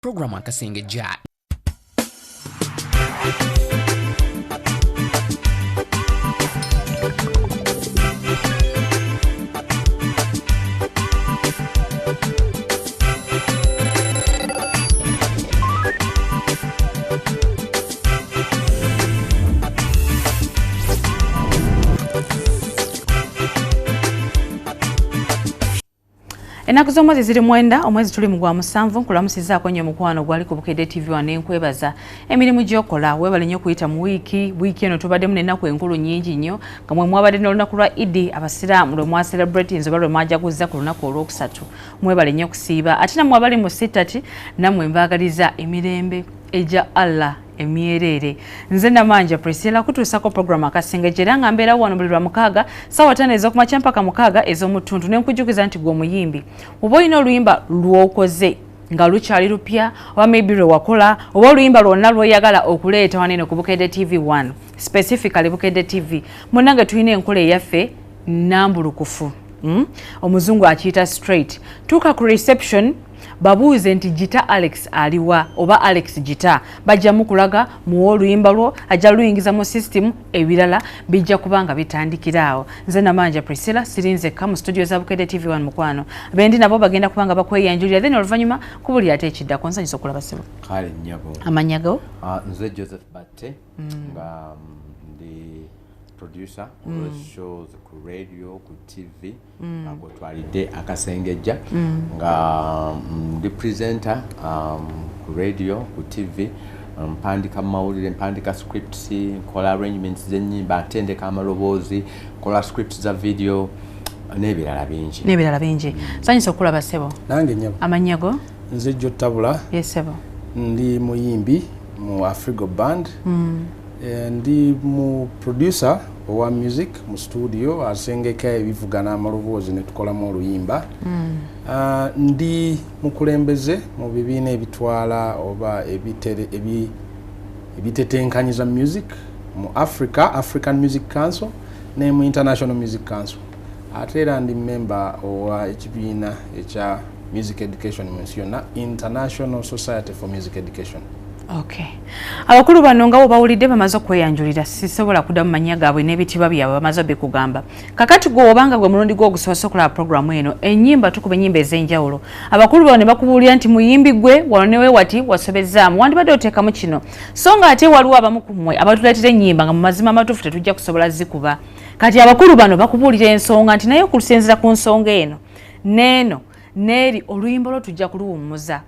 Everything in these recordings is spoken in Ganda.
Programu Akasengejja. Ennaku z'omwezi ziri 9, omwezi tuli mu gwa 7, nkulamusizaako nnyo mukwano gwali ku Bukedde TV wano nkwebaza emirimu gy'okola. Weebale nnyo okuyita mu wiiki. Wiiki eno tubaddemu n'ennaku enkulu nnyingi nnyo, nga mwe mwabadde n'olunaku lwa Idi, abasiraamu lwe mwacelebratinze oba lwe mwajaguzza ku lunaku olwokusatu. Mwebale nnyo okusiiba. Ate nammwe abali mu sittati, nammwe mbaagaliza emirembe egya Allah emyereere. Nze Namanja Priscilla kutuusako programu Akasengejja, era nga mbeerawo wano buli lwa mukaaga ssaawa 5 ez'okumakya mpaka 6 ez'omuttuntu. Ne nkujjukiza nti gwe omuyimbi oba olina oluyimba lw'okoze nga lukyali lupya, oba maybe lwe wakola, oba oluyimba lwonna lw'oyagala okuleeta wano eno ku Bukedde TV 1, specifically Bukedde TV, munnange tulina enkola eyaffe nambulukufu. Omuzungu akiyita straight. Tuuka ku reception babuuze nti Gita Alex aliwa oba Alex Gita, bajja mukulaga, muwe oluyimba lwo, ajja luyingiza mu system, ebirala bijja kuba nga bitandikira awo. Nze Namanja Priscilla, siri nzekka mu studio za Bukedde TV 1 mukwano. Bendi nabo bagenda kuba nga bakweyanjulira, then oluvannyuma ku buli ate ekiddako. Nsanyusa okulaba ssebo. Kale nnyabo. Amannya go? Nze Joseph Batte, nga ndi producer shows ku radio, ku TV, nga gwotwalidde Akasengejja, nga ndi presenter ku radio, ku TV, mpandika mawulire, mpandika scripts, nkola arrangements z'ennyimba, ntendeka amaloboozi, nkola scripts za video n'ebirala bingi. N'ebirala bingi. Nsanyusa okulaba ssebo. Nange nnyabo. Amannya go? Nze Joe Tabula. Yes ssebo. Ndi muyimbi mu Afrigo Band. Ndi mu producer owa music mu studio, asengeka ebivuga n'amaloboozi ne tukolamu oluyimba. Ndi mukulembeze mu bibiina ebitwala oba ebitetenkanyiza music mu Africa, African Music Council ne mu International Music Council. Ate era ndi member owa ekibiina ekya music education mu nsi yonna, International Society for Music Education. Okay. Abakulu bano nga bw'obawulidde bamaze okweyanjulira, sisobola kuddamu mannya gaabwe n'ebitiibwa byabwe, bamaze obikugamba. Kakati gwe obanga gwe mulundi gwo ogusoose okulaba programu eno, ennyimba tukuba ennyimba ez'enjawulo. Abakulu bano ne bakubuulira nti muyimbi gwe wano ne weewati wasobezzaamu, wandibadde oteekamu kino. So nga ate waliwo abamu ku mmwe abatuleetera ennyimba nga mu mazima amatuufu tetujja kusobola zikuba. Kati abakulu bano bakubuulira ensonga nti naye okusinziira ku nsonga eno n'eno n'eri, oluyimba lwo tujja kuluwummuza.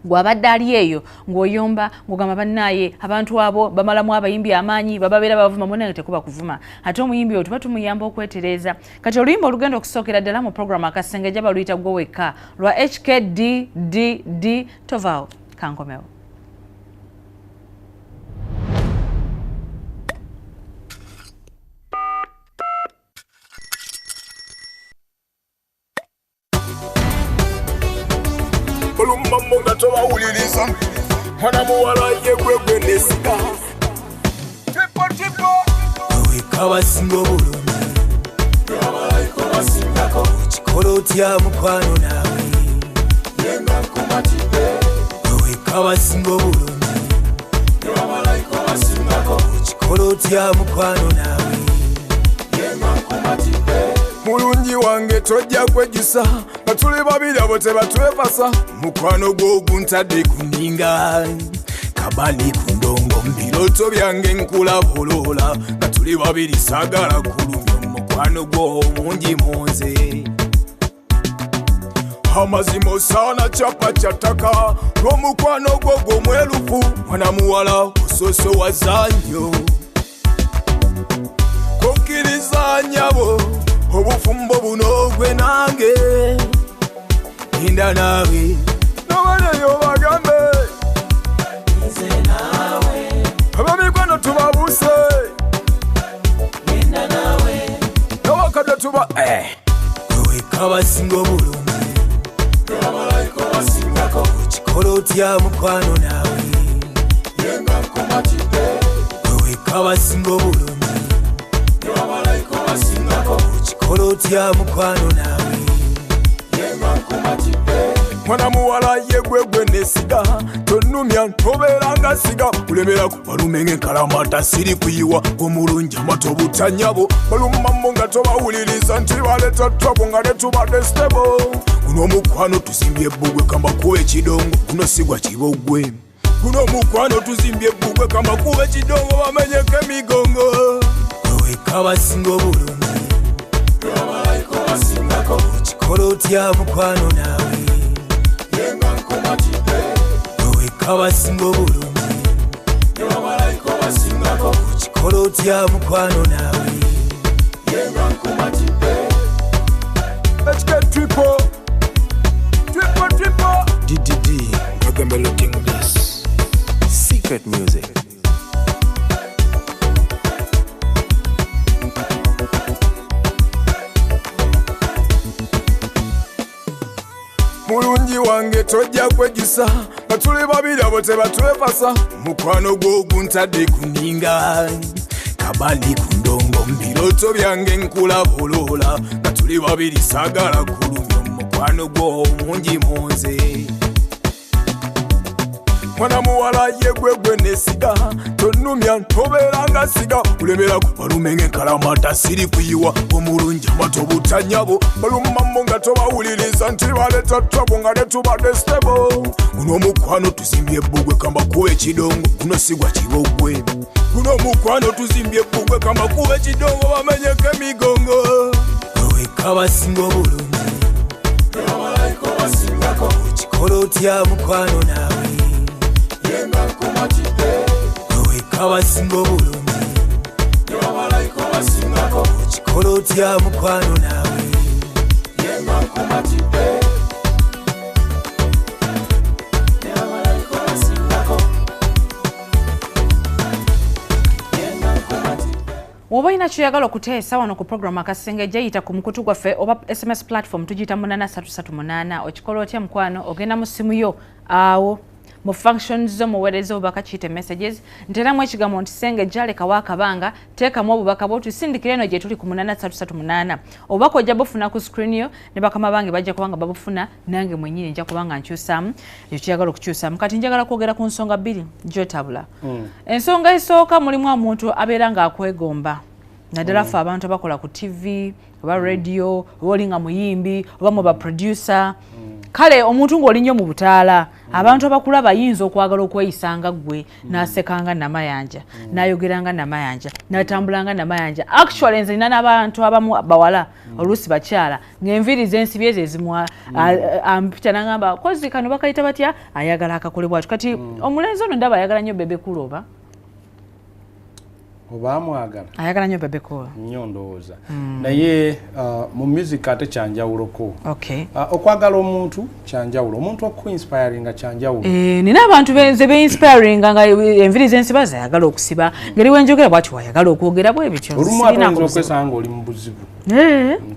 Gwabadde ali eyo ng'oyomba ng'ogamba bannaaye abantu abo bamalamu abayimbi amaanyi, bababeera bavuma, munnange tekuba kuvuma, ate omuyimbi oyo tuba tumuyamba okwetereeza. Kati oluyimba olugenda okusookera ddala mu programu Akasengejja baluyita Gwe Wekka lwa HKDDD. Tovaawo, kankomewo. Olumambo nga tobawuliriza, mwana muwala ye gwe gwe nesiga. Wekka basinga obulungi, okikola otya mukwano naawe? Wekka basinga obulungi, okikola otya mukwano naawe? Mulungi wange tojja kwejjusa, nga tuli babiri abo tebatwepasa. Mukwano gwo guntadde ku nninga kabani ku ndongo, mu birooto byange nkulabulula, nga tuli babiri saagala kulumya. Omukwano gwo mungi mu nze, amazima osaana kyapa kya ttaka lw'omukwano gwo gw'omwerufu. Mwana muwala ososowaza nnyo, kukkiriza nnyabo obufumbo buno gwe nange genda naawe. Nobaleyo bagambe abamikwano tubabuuse, nabakadde tuba Wekka basinga obulungi, okikola otya mukwano naawe? Wekka basinga obulungi, okikola otya mukwano naawe? Mwana muwala ye gwe gwe nesiga, tonumya ntobeeranga siga. Kulemerako balume ng'enkalamata siri kuyiwa, gw'omulungi amata obutanyabo. Balumambo nga tobawuliriza nti baleeta trouble nga tetubadde stable. Guno omukwano tuzimbye ebbugwe kamakuba ekidongo, guno si gwa kibogwe. Guno omukwano tuzimbye ebbugwe kamakuba ekidongo, bamenyeko emigongo. Gwe wekka abasinga obulungi, okikola otya mukwano naawe? Gwe wekka abasinga obulungi, okikola otya mukwano naawe? Let's get triple, triple, triple. DDD, Gagambe looking this. Secret music. Mulungi wange tojja kwejjusa, nga tuli babiri abo tebatwefasa. Mukwano gwo guntadde ku nninga, kabali ku ndongo. Mu birooto byange nkulabulula, nga tuli babiri saagala kulumya. Omukwano gwo mungi mu nze. Mwana muwala ye gwe gwe nesiga, tonumya ntobeeranga siga. Kulemerako balume ng'enkalamata siri kuyiwa, omulungi amata obutanyabo. Balumambo nga tobawuliriza nti baleeta trouble nga tetubadde stable. Guno omukwano tuzimbye ebbugwe kamakuba ekidongo, guno si gwa kibogwe. Guno omukwano tuzimbye ebbugwe kamakuba ekidongo, bamenyeko emigongo. Gwe wekka abasinga obulungi, okikola otya mukwano naawe? Gwe wekka abasinga obulungi, okikola otya mukwano naawe? Woba olina kyoyagala okuteesa wano ku program Akasengejja, yita ku mukutu gwaffe oba SMS platform tugiyita 8338. Okikola otya mukwano? Ogenda mu ssimu yo awo mu functions zo muweereza obubaka, kiyite messages, nteramu ekigambo nti Sengejja, lekawo akabanga, teekamu obubaka bwo tusindikire eno gye tuli ku 8338. Obubaka ojja bufuna ku screen yo ne bakama bange bajja kuba nga babufuna, nange mwennyini nja kuba nga nkyusaamu ekyo kyeyagala okukyusaamu. Kati njagala kwogera ku nsonga bbiri gy'otabula. Ensonga esooka, mulimu omuntu abeera ng'akwegomba, naddala ffe abantu abakola ku TV oba radio, oba oli nga muyimbi oba mu baproducer. Kale omuntu ng'oli nnyo mu butaala, abantu abakulaba bayinza okwagala okweyisanga ggwe, n'asekanga Namayanja, n'ayogeranga Namayanja, n'atambulanga Namayanja. Actually nze nina n'abantu abamu bawala, oluusi bakyala, ng'enviiri z'ensibye ezo ezimu ampita n'angamba, kozi kano bakayita batya, ayagala akakole bw'atyo. Kati omulenzi ono ndaba ayagala nnyo Bebe Cool, oba Oba amwagala ayagala nnyo Bebe Cool. Nnyo ndowooza, naye mu music ate kyanjawuloko. Okwagala omuntu kyanjawulo, omuntu okuinspiringa kyanjawulo. Eh, nina abantu benze beinspiringa nga enviiri z'ensiba zayagala okusiba, ngeri wenjogera bwati wayagala okwogera bwe bityo. Olumu ate Sirinaako oyinza buzibu. okwesanga ng'oli mu buzibu,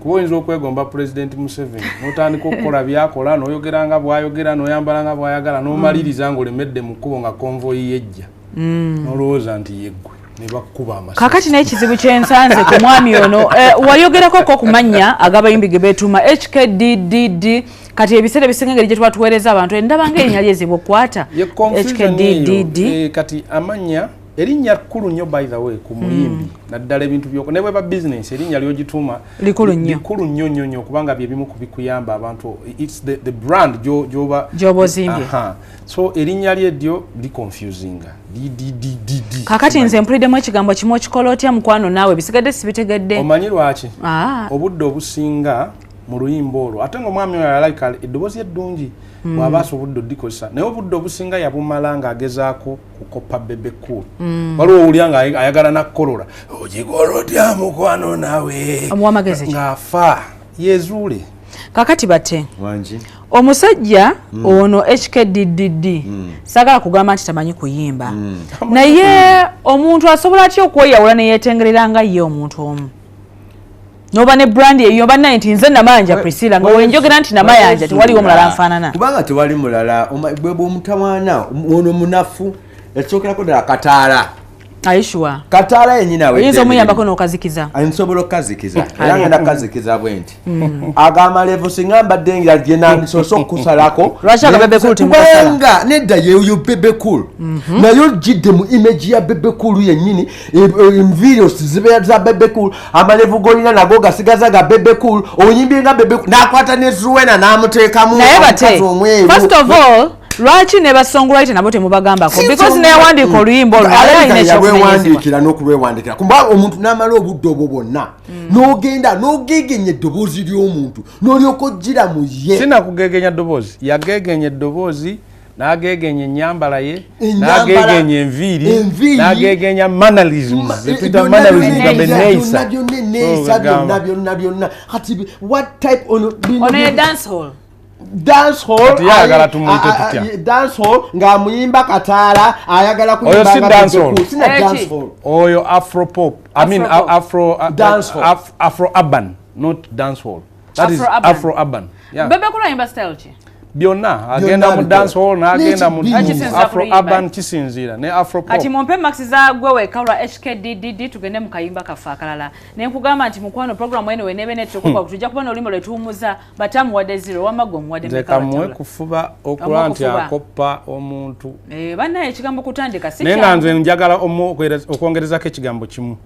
kuba oyinza okwegomba Pulezidenti Museveni n'otandika okukola byakola, n'oyogera nga bw'ayogera, n'oyambala nga bw'ayagala, n'omaliriza ng'olemedde mu kkubo nga konvoyi yejja, n'olowooza nti yeggwe, ne bakkuba amasasi. Kakati n'ekizibu kyensanze ku mwami ono, wayogerako ko ku mannya ag'abayimbi ge beetuuma HKDDD. Kati ebiseera ebisinga engeri gye tuba tuweereza abantu, endaba ng'erinnya lyezibwa okukwata. Ye confusion eyo, HKDDD. Kati amannya, erinnya kkulu nnyo by the way ku muyimbi, naddala ebintu byoko ne bweba business, erinnya lyogituuma Likulu nnyo. Likulu nnyo nnyo nnyo, kubanga bye bimu ku bikuyamba abantu. It's the brand gyoba Gy'oba ozimbye. Aha. So erinnya lye ddyo liconfusinga, DDDDD. Kakati nze mpuliddemu ekigambo kimu, okikola otya mukwano naawe, bisigadde sibitegedde. Omanyi lwaki? Ah. Obudde obusinga mu luyimba olwo, ate ngaomwami oyo alalika eddoboozi eddungi, bw'aba asobodde oddikozesa, naye obudde obusinga yabumala ng'agezaako kukopa Bebe Cool. Waliwo owulya nga ayagala nakkolola, ogikola otya mukwano naawe? Omuwa amagezi ki? Ng'afa yezuule. Kakati bate Wangi. Omusajja ono HKDDD, saagala kugamba nti tamanyi kuyimba, naye omuntu asobola atya okweyawula neyetengerera nga ye omuntu omu, noba ne brand eyo bannaye nti nze Namayanja Priscilla, nga wenjogera nti Namayanja tewaliwo mulala nfaanana? Kubanga tewali mulala. Bwe bwomutawaana ono munafu, ekisookerako ddala kataala. Aishwa Kataala yennyini awedde. Oyinza omuyambako n'okazikiza. Nsobola okukazikiza era ngenda kukazikiza bwe nti agamalevu singa mbadde ngira gye nandisoose okukusalako. Lwaki aga Bebe Cool temukasala? Kubanga nedda yeeyo Bebe Cool naye ojjidde mu image ya Bebe Cool yennyini, enviiri zibeera za Bebe Cool, amalevu g'olina nago gasigaza ga Bebe Cool, oyimbye nga Bebe Cool, n'akwata ne Zuena n'amuteekamu Naye bate omukazi omweru. First of all, lwaki ne basongwriter nabo temubagambako? Because neyawandiika oluyimba olwo naye alina Alabika ekyokunenyezebwa. yalwewandiikira n'okulwewandiikira, kuba omuntu n'amala obudde obwo bwonna n'ogenda n'ogegenya eddoboozi ly'omuntu n'olyoka ojjira mu ye. Sinakugegenya ddoboozi, yagegenya eddoboozi, n'agegenya ennyambala ye, Ennyambala, n'agegenya enviiri, enviiri, n'agegenya mannerisms, zetuyita mannerisms nga beneeyisa. Byonna byonna eneeyisa byonna byonna byonna. Kati what type ono bino Ono ye dance hall. Dance hall. Kati ye ayagala tumuyite tutya? Dance hall ng'amuyimba Kataala ayagala Oyo kuyimba si nga dance Bebe hall. Cool. Sina Eh, dance ki? hall. Oyo afro pop, I mean Afro-pop. Afro Dance hall. Afro urban, not dance hall. That is Afro-urban. afro urban, yeah. Bebe Cool ayimba style ki? Byonna, agenda mu abikola. dance hall n'agenda mu N'ekibiina. Kisinziira ku afro luyimba. urban, kisinziira ne afro pop. Kati mumpe marks za gwe weka olwa HKDDD, tugende mu kayimba kaffe akalala. Ne nkugamba nti mukwano, program eno weneebe netukuba tujja kuba n'oluyimba lwe tuwumuza. Batamuwadde 0, wamma gwe omuwadde Nze mmeka? kamuwe Batabula? kufuba okulaba nti Omuwe kufuba. akoppa omuntu. Eh, bannaye, ekigambo kutandika si Naye nga kyangu. nze njagala okwongerezako ekigambo kimu.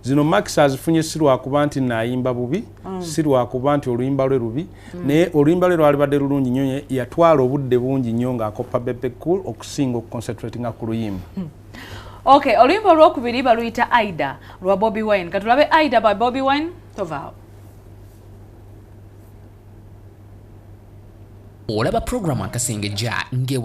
Zino marks azifunye si lwakuba nti naayimba bubi, si lwakuba nti oluyimba lwe lubi, naye oluyimba lwe lwalibadde lulungi nnyo, naye yatwala obudde bungi nnyo ng'akoppa Bebe Cool okusinga okuconcentratinga ku luyimba. Okay, oluyimba olwokubiri baluyita Aida lwa Bobi Wine. Katulabe Aida by Bobi Wine, tovaawo. Olaba puroguramu Akasengejja ngewa.